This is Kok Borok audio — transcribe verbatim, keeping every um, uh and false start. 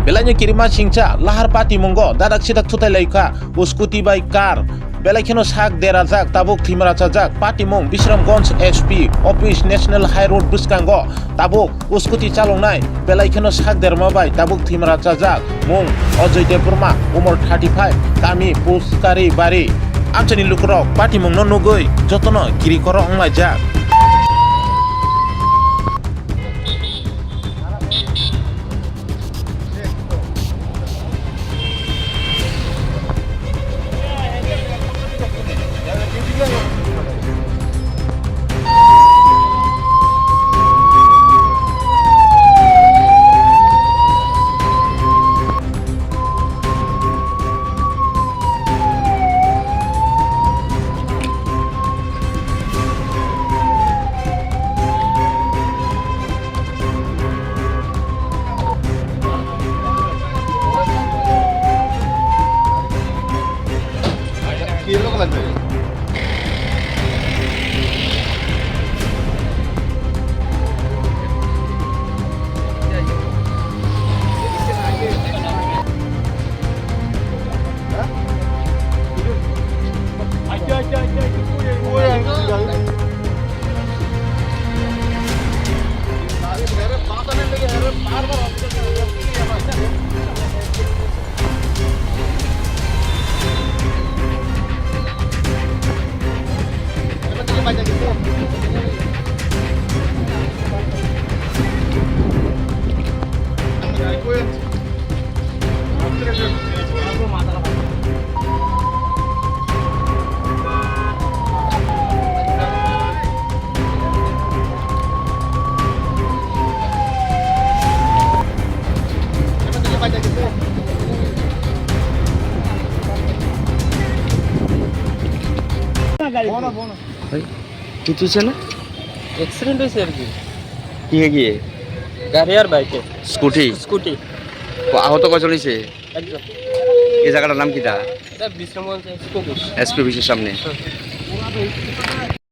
Belaino kirima singcha lahar patimungo dadak sidak thutai laikha, scooty bai car. Belai kheno sak derajak, tabuk thwimra chajak. Patimung Bisramganj S P office, National High Road bwskango tabuk scooty chaloknai belai kheno sak derma bai tabuk thwimra chajak. Mung Ajoy Debbarma, umor thirty five, kami Puskari Bari. Amchaini lukurok patimungno nugwi jotono kirikhoro wnglaijak. Bono, bono. ভাই, কিছু হচ্ছে না? অ্যাক্সিডেন্ট হয়েছে আর কি। কি হয়ে গিয়ে? গাড়ি আর বাইকে। স্কুটি? স্কুটি। ও, আহত কয়জন হয়েছে? একজন। এই জায়গাটার নাম কিতা? এটা বিশ্রামগঞ্জ এসপি অফিস। এসপি অফিসের সামনে। হ্যাঁ।